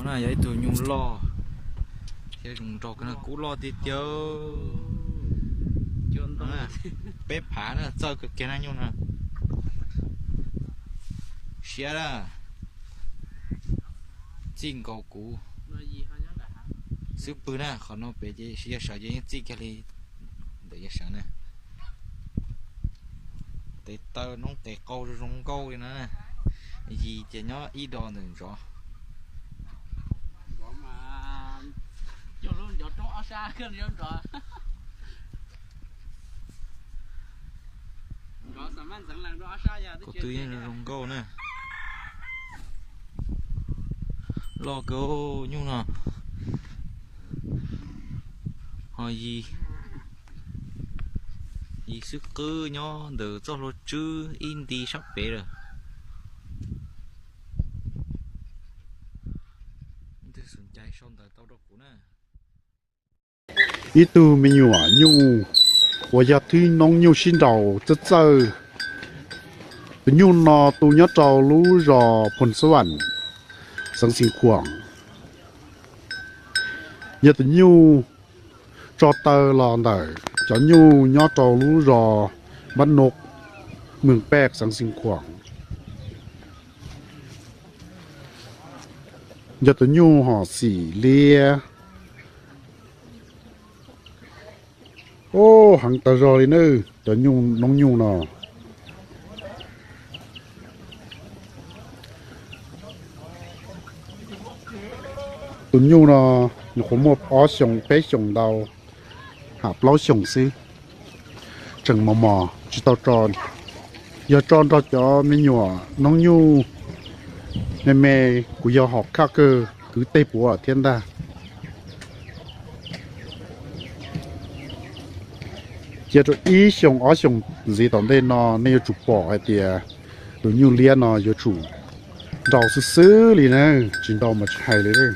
Yog ib tug nyuj loj thiab zoo nraug kawg na, kub loj tiag tiag. Peb phav na, txawj kawg kiag na nyuj no. Siab na, txij nkaus kuv xub pwg na, qhov no pem ces yog sawv ces yeej txij kiag li ntawm yog sawv na. Tes taw noob tes qau zoo zoo nkauj li na. Yis ces nyob ib do ntawm ntsov. Kuv twb yeej zoo nkauj na. Loj kawg nyuj no. Ho yis, yis xub qwb nyob ntawm txoj hlua tswb ib nti sab pem lawm. Leej twg xom cai sau ntawv tau rau kuv na. Ib tug me nyuam nyuj uas yog thwb noob nyuj sib nraus txawj txawj. Tus nyuj no tu nyob rau lub zos Phoos Xab Vam, xeev Xeev Khuam. Yog tus nyuj tso taw los ntawm cov nyuj nyob rau lub zos Npab Nub, Mees Paj, xeev Xeev Khuam. Yog tus nyuj hom xim liab. Ub, heev tag zog li na, cov nyuj noob nyuj no. Tus nyuj no nyuam qhuav muaj ob xyoos peb xyoos ntau, ha plaub xyoos xwb, tseem mos mos tsis tau tso. Yog tso nrog cov me nyuam noob nyuj me me, kuv yog hom khaj kawg, kwv teg puav thiab ntag. Cia rau ib xyoos ob xyoos ntxiv tom ntej no nej yuav tsum pom hais tias tus nyuj liab no yuav tsum nrau xwb xwb li na, tsis nrau mas tsis hais li.